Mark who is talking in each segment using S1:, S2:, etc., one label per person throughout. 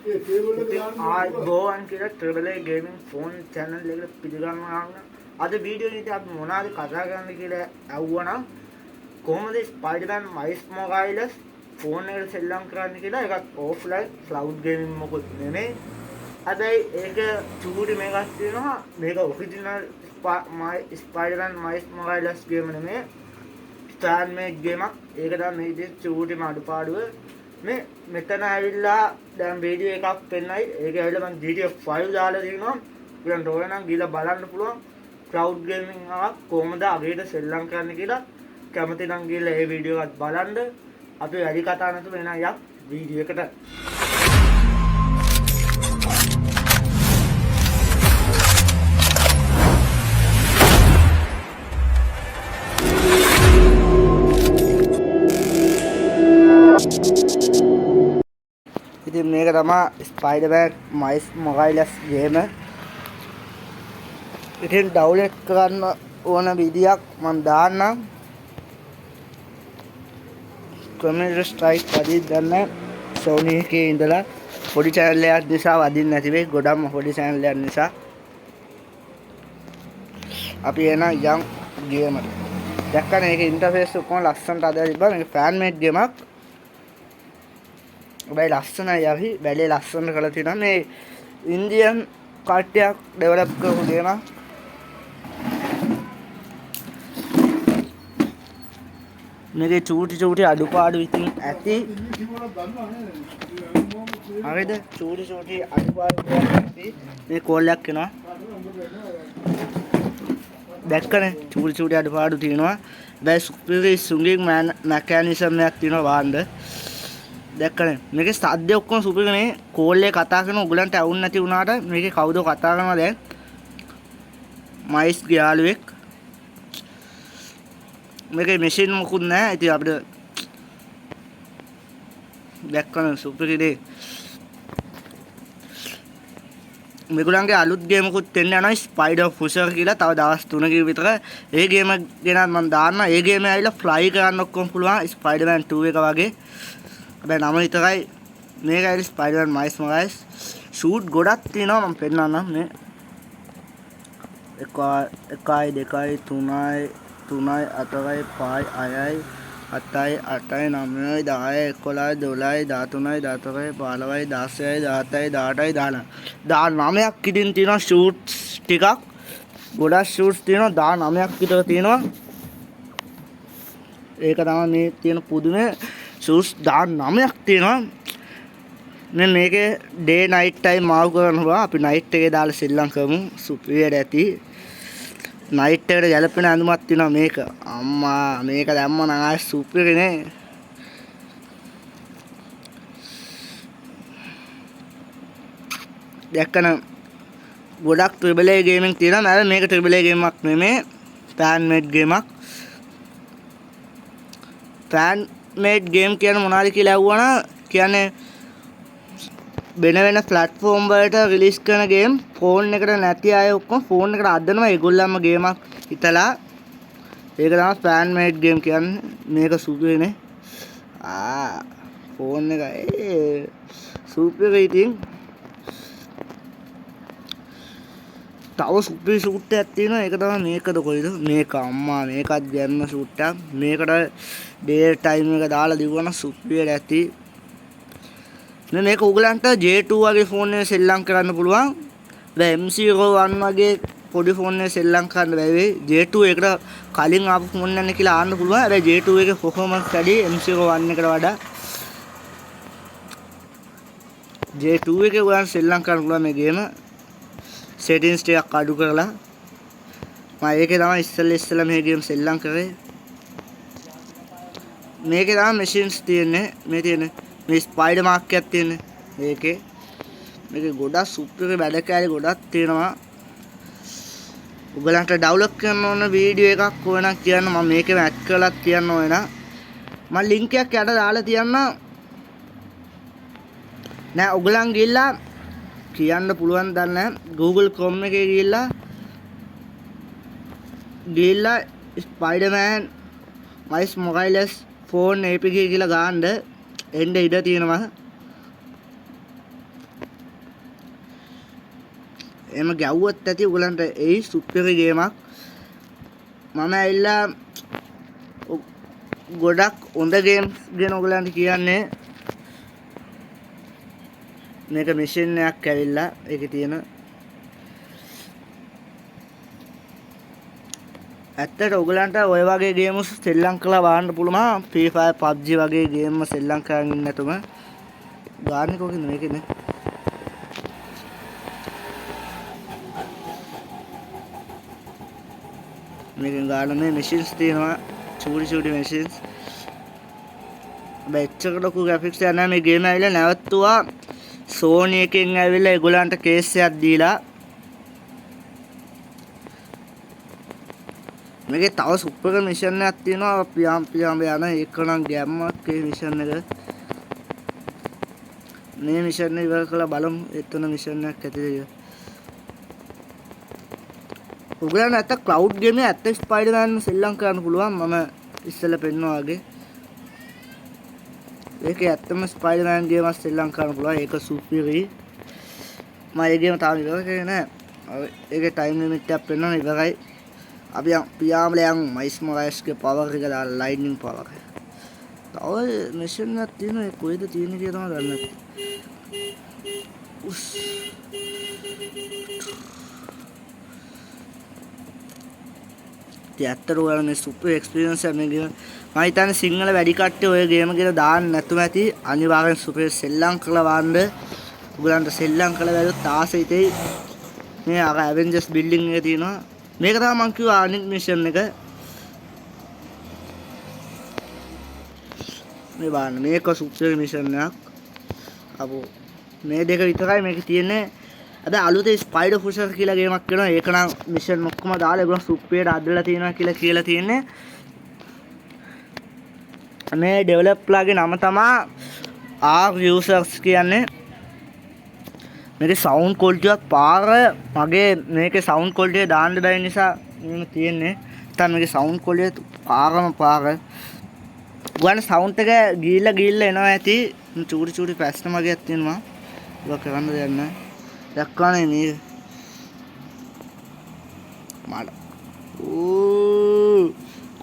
S1: ඉතින් ආයුබෝවන් කියලා ට්‍රිපල් ඒ ගේමින් ෆෝන් චැනල් එකට පිළිගන්නවා. අද වීඩියෝ එකේදී අපි මොනවද කතා කරන්න කියලා ඇහුවනම් කොහොමද ස්පයිඩර්මෑන් මයිල්ස් මොරාලස් ෆෝන් එකට සෙල්ලම් කරන්න කියලා. ඒකත් ඕෆ්ලයින් ක්ලවුඩ් ගේමින් මොකුත් නෙමෙයි. හැබැයි ඒක චූටි මේකක් තියෙනවා. මේක ඔරිජිනල් ස්පයිඩර්මෑන් මයිල්ස් මොරාලස් ගේම නෙමෙයි, ෆෑන් මේඩ් ගේමක්. ඒක තමයි මේ විදිහට චූටිම අඩුපාඩුව. මේ මෙතන ඇවිල්ලා දැන් වීඩියෝ එකක් පෙන්නයි. ඒක ඇවිල්ලා මං GTA 5 දාලා තියෙනවා. ඔයගලන්ට ඕන නම් ගිහලා බලන්න පුළුවන් ක්ලවුඩ් ගේමින් එකක් කොහොමද අගේට සෙල්ලම් කරන්න කියලා. කැමති නම් ගිහලා ඒ වීඩියෝ එකත් බලන්න. අපි වැඩි කතා නැතුව එන යක් වීඩියෝ එකට. ඉතින් මේක තමා ස්පයිඩර්මෑන් මයිල්ස් මොරාලස් ගේම. ඉතින් ඩවුන්ලෝඩ් කරන්න ඕන විදියක් මං දාන්නම්. කමියුනිටි ස්ට්‍රයික් වදින්න දන්නේ සෝනි එකේ ඉඳලා පොඩි චැනල් එකක් නිසා වදින්න නැති වෙයි. ගොඩක්ම පොඩි චැනල් එකක් නිසා. අපි එන යම් ගේමට. දැක්කනේ ඒකේ ඉන්ටර්ෆේස් ඔක්කොම ලස්සනට හදලා තිබ්බා. මේක ෆෑන් මේඩ් ගේමක්. හැබැයි ලස්සනයි, අපි වැඩේ ලස්සනට කරලා තියෙනවා. මේ ඉන්දියන් කට්ටියක් ඩෙවලොප් කරපු ගේමක්. මේකේ චූටි චූටි අඩුපාඩු ඉතින් ඇති. හරිද? චූටි චූටි අඩුපාඩු ඇති. මේ කෝල් එකක් එනවා. දැක්කනේ චූටි චූටි අඩුපාඩු තියෙනවා. හැබැයි සුපිරි සුඟින් මැකැනිසම් එකක් තියෙනවා වාන්ද. දැක්කනේ මේකේ සද්ද ඔක්කොම සුපිරිනේ. කෝල් එක කතා කරන ඔයගලන්ට ඇහුන්නේ නැති වුණාට මේකේ කවුද කතා කරනවා දැන්? මයිස් යාළුවෙක්. මේකේ මැෂින් මොකුත් නෑ. ඉතින් අපිට දැක්කනේ සුපිරිනේ. මේගොල්ලන්ගේ අලුත් ගේමකුත් එන්න යනවා ස්පයිඩර් ෆුෂර් කියලා. තව දවස් 3කින් විතර ඒ ගේම ගැනත් මම දාන්නම්. ඒ ගේම ඇවිල්ලා ෆ්ලයි කරන්න ඔක්කොම පුළුවන් ස්පයිඩර්මෑන් 2 එක වගේ. හැබැයි නම විතරයි. මේක ඇවිල්ලා ස්පයිඩර්මෑන් මයිල්ස් මොරාලස්. ෂූට් ගොඩක් තියෙනවා මම පෙන්නන්නම්. මේ 1 2 3 3 4 5 6 7 8 9 10 11 12 13 14 15 16 17 18 19 19ක් ඉතින් තියෙනවා ෂූට්ස් ටිකක්. ගොඩක් ෂූට්ස් තියෙනවා, 19ක් විතර තියෙනවා. ඒක තමයි මේ තියෙන පුදුම ෂූට්ස් 19ක් තියෙනවා. මේ මේකේ ඩේ නයිට් ටයිම් මාව් කරන්න පුළුවන්. අපි නයිට් එකේ දාලා සෙල්ලම් කරමු. සුපිරියට ඇති. නයිට් එකට ගැලපෙන ඇඳුමක් තියෙනවා මේක. අම්මා මේක දැම්ම නම් ආයෙ සුපිරි නේ. දැක්කන ගොඩක් ට්‍රිපල් ඒ ගේමින් තියෙනවා. හැබැයි මේක ට්‍රිපල් ඒ ගේමක් නෙමෙයි, ෆෑන් මේඩ් ගේමක්. ෆෑන් මේඩ් ගේම් කියන්නේ මොනවද කියලා ඇහුවනම් කියන්නේ වෙන වෙන ප්ලැට්ෆෝම් වලට රිලීස් කරන ගේම් ෆෝන් එකට නැති අය ඔක්කොම ෆෝන් එකට අදනවා ඒගොල්ලන්ම ගේමක් හිතලා. ඒක තමයි ෆෑන් මේඩ් ගේම් කියන්නේ. මේක සුපිරිනේ. ෆෝන් එක ඒ සුපිරි. ඉතින් තව සුපිරි ෂූට් එකක් තියෙනවා. ඒක තමයි මේකද කොයිද මේක අම්මා මේකත් ගැම්ම ෂූට් එකක්. මේකට ඩේ ටයිම් එක දාලා දිව්වනම් සුපිරියට ඇති. මේක ඔයගලන්ට J2 වගේ ෆෝන් එකේ සෙල්ලම් කරන්න පුළුවන්. දැන් M01 වගේ පොඩි ෆෝන් එකේ සෙල්ලම් කරන්න බැරි වෙයි. J2 එකට කලින් ආපු ෆෝන් එකක් නේ කියලා ආන්න පුළුවන්. හැබැයි J2 එකේ පර්ෆෝමන්ස් වැඩි M01 එකට වඩා. J2 එකේ ඔයගලන්ට සෙල්ලම් කරන්න පුළුවන් මේ ගේම. සෙටින්ස් ටිකක් අඩු කරලා. මම ඒකේ තමයි ඉස්සෙල්ලා මේ ගේම් සෙල්ලම් කරේ. මේකේ තමයි මැෂින්ස් තියෙන්නේ. මේ තියෙන්නේ මේ ස්පයිඩර් මාක් එකක් තියෙන්නේ මේකේ. මේකේ ගොඩක් සුපිරි වැඩ කෑලි ගොඩක් තියෙනවා. ඔයගලන්ට ඩවුන්ලෝඩ් කරන්න ඕන වීඩියෝ එකක් ඕන නම් කියන්න. මම මේකෙම ඇඩ් කරලා තියන්න ඕන නම් මම ලින්ක් එකක් යට දාලා තියන්න. නෑ ඔයගලන් ගිහිල්ලා කියන්න පුළුවන් දන්නේ නෑ. Google Chrome එකේ ගිහිල්ලා ස්පයිඩර්මෑන් මයිල්ස් මොරාලස් ෆෝන් APK කියලා ගාන්න එන්න ඉඩ තියෙනවා. එහෙම ගැව්වොත් ඇති ඔයගලන්ට එයි සුපිරි ගේමක්. මම ඇවිල්ලා ගොඩක් හොඳ ගේම්ස් ගැන ඔයගලන්ට කියන්නේ. මේක මිෂන් එකක් ඇවිල්ලා ඒකේ තියෙන ඇත්තට ඔයගලන්ට ඔය වගේ ගේම්ස් සෙල්ලම් කරලා බලන්න පුළුවන්. Free Fire, PUBG වගේ ගේම්ම සෙල්ලම් කරන් ඉන්න නැතුම ගාන්නේ කොහොමද මේකනේ. මේකෙන් ගාන මේ මැෂින්ස් තියෙනවා, චූටි චූටි මැෂින්ස්. හැබැයි එච්චර ලොකු ග්‍රැෆික්ස් එකක් නෑ. මේ ගේම ඇවිල්ලා නැවතුවා Sony එකෙන් ඇවිල්ලා ඒගොල්ලන්ට කේස් එකක් දීලා. මේකේ තව සුපර් මිෂන් එකක් තියෙනවා පියාම් පියාම් යන, ඒක නම් ගැම්මක් ඒ මිෂන් එක. මේ මිෂන් එක ඉවර කරලා බලමු එතන මිෂන් එකක් ඇතිද කියලා. ඔයගොල්ලන් නැත්නම් ක්ලවුඩ් ගේම් එක ඇත්ත ස්පයිඩර්මෑන් සෙල්ලම් කරන්න පුළුවන් මම ඉස්සෙල්ලා පෙන්නුවා වගේ. ඒකේ ඇත්තම ස්පයිඩර්මෑන් ගේම් එකක් සෙල්ලම් කරන්න පුළුවන්. ඒක සුපිරි. මම ඒ ගේම තාම ඉවර කරේ නෑ. ඒකේ ටයිම් ලිමිට් එකක් පෙන්වන ඉවරයි. අපි පියාඹල යන් මයිස් මොරාලස්ගේ පවර් එක දාලා ලයිට්නින් පවර් එක. තව මිෂන් එකක් තියෙනවා, ඒ කොහෙද තියෙන්නේ කියලා තමයි දන්නේ නැත්තේ. උස්. ඉතින් ඇත්තට ඔයාලා මේ සුපර් එක්ස්පීරියන්ස් එක මේ ගේම මම හිතන්නේ සිංහල වැඩි කට්ටිය ඔය ගේම ගැන දාන්න නැතුව ඇති. අනිවාර්යෙන් සුපර් සෙල්ලම් කරලා බලන්න. ඔයගලන්ට සෙල්ලම් කරලා බැලුවොත් ආස හිතෙයි. මේ අර ඇවෙන්ජර්ස් බිල්ඩින් එක තියෙනවා. මේක තමයි මං කිව්වා අනිත් මිෂන් එක. මේ බලන්න මේක සුපර් මිෂන් එකක්. අපෝ මේ දෙක විතරයි මේකේ තියෙන්නේ. හැබැයි අලුතේ ස්පයිඩර් ෆුෂර් කියලා ගේමක් එනවා. ඒක නම් මිෂන් ඔක්කොම දාලා ඒගොල්ලෝ සුප්පියට අදලා තියෙනවා කියලා කියලා තියෙන්නේ. මේ ඩෙවලොප්ලාගේ නම තමා R users කියන්නේ. මේකේ සවුන්ඩ් ක්වොලිටි එකත් පාර මගේ මේකේ සවුන්ඩ් ක්වොලිටි එක දාන්න බැරි නිසා මෙහෙම තියෙන්නේ. නැත්තම් මේකේ සවුන්ඩ් ක්වොලිටි එක පාරම පාර. ගුවන් සවුන්ඩ් එක ගිහිල්ලා ගිහිල්ලා එනවා ඇති. චූටි චූටි ප්‍රශ්න වගේක් තියෙනවා. ඒක කරන්න දෙයක් නෑ. දැක්කනේ මේ මට. ඌ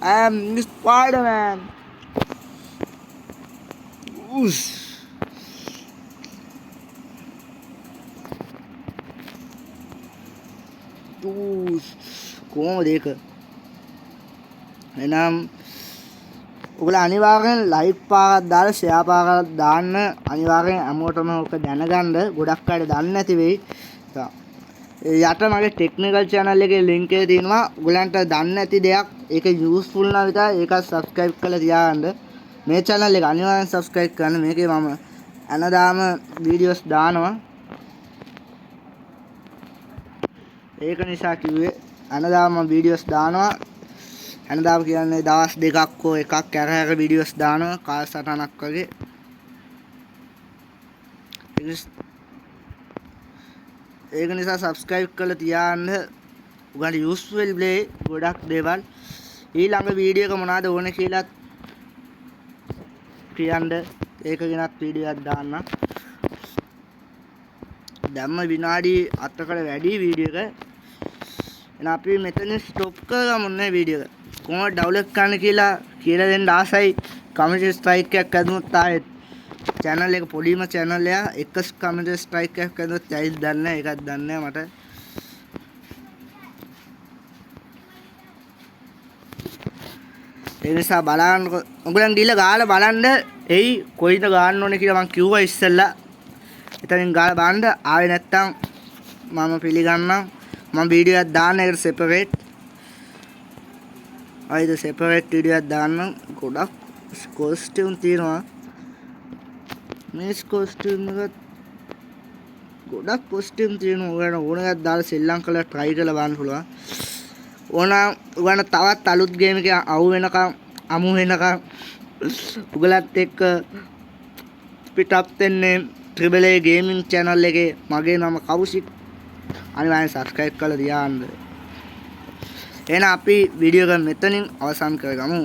S1: I am Spider-Man. උස්. උස්. කොහොමද ඒක? එහෙනම් ඔයගොල්ලෝ අනිවාර්යෙන් ලයික් පාරක් දාලා ෂෙයා පාරක් දාන්න. අනිවාර්යෙන් හැමෝටම ඔක දැනගන්න. ගොඩක් අය දන්නේ නැති වෙයි. යට මගේ ටෙක්නිකල් චැනල් එකේ ලින්ක් එක තියෙනවා. ඔයගොල්ලන්ට දන්නේ නැති දෙයක් ඒක යූස්ෆුල් නම් විතරයි ඒකත් සබ්ස්ක්‍රයිබ් කරලා තියාගන්න. මේ චැනල් එක අනිවාර්යෙන් සබ්ස්ක්‍රයිබ් කරන්න. මේකේ මම හැමදාම වීඩියෝස් දානවා. ඒක නිසා කිව්වේ හැමදාම මම වීඩියෝස් දානවා. හැමදාම කියන්නේ දවස් දෙකක් හෝ එකක් ඇර ඇර වීඩියෝස් දානවා කාලසටහනක් වගේ. ඒක නිසා සබ්ස්ක්‍රයිබ් කරලා තියාගන්න. ඔයාලට යූස්ෆුල් වෙයි ගොඩක් දේවල්. ඊළඟ වීඩියෝ එක මොනවාද ඕනේ කියලා කියන්න. ඒක ගැනත් වීඩියෝ එකක් දාන්න. දැම්ම විනාඩි 8කට වැඩි වීඩියෝ එක. එහෙනම් අපි මෙතන ස්ටොප් කරගමු නේ වීඩියෝ එක. කොහොමද ඩවුන්ලෝඩ් කරන්න කියලා දෙන්න ආසයි. කමෙන්ට් ස්ට්‍රයික් එකක් ඇදුනොත් ආයෙත් චැනල් එක පොඩිම චැනල් එක එක කමෙන්ට් ස්ට්‍රයික් එකක් ඇදුනොත් ඇයිද දන්නේ නැහැ. ඒකත් දන්නේ නැහැ මට. ඒ නිසා බලන්න ඔයගොල්ලන් ගිහලා ගාලා බලන්න. එයි කොයිද ගාන්න ඕනේ කියලා මං කිව්වා ඉස්සෙල්ලා. එතනින් ගාලා බලන්න. ආවේ නැත්තම් මම පිළිගන්නම්. මම වීඩියෝ එකක් දාන්න ඒකට සෙපරේට්. ආයෙත් සෙපරේට් වීඩියෝ එකක් දාන්න. ගොඩක් කොස්ටියුම් තියෙනවා. මේ කොස්ටියුම් එකත් ගොඩක් කොස්ටියුම් තියෙනවා. ඔයාලට ඕන එකක් දාලා සෙල්ලම් කරලා try කරලා බලන්න පුළුවන්. ඕන ඔයාලට තවත් අලුත් ගේම් එකක් අහු වෙනකම් අමු වෙනකම් ඔයගලත් එක්ක පිටත් වෙන්නේ ට්‍රිපල් ඒ ගේමින් චැනල් එකේ. මගේ නම කෞෂික්. අනිවාර්යෙන් සබ්ස්ක්‍රයිබ් කරලා තියාගන්න. එහෙනම් අපි වීඩියෝ එක මෙතනින් අවසන් කරගමු.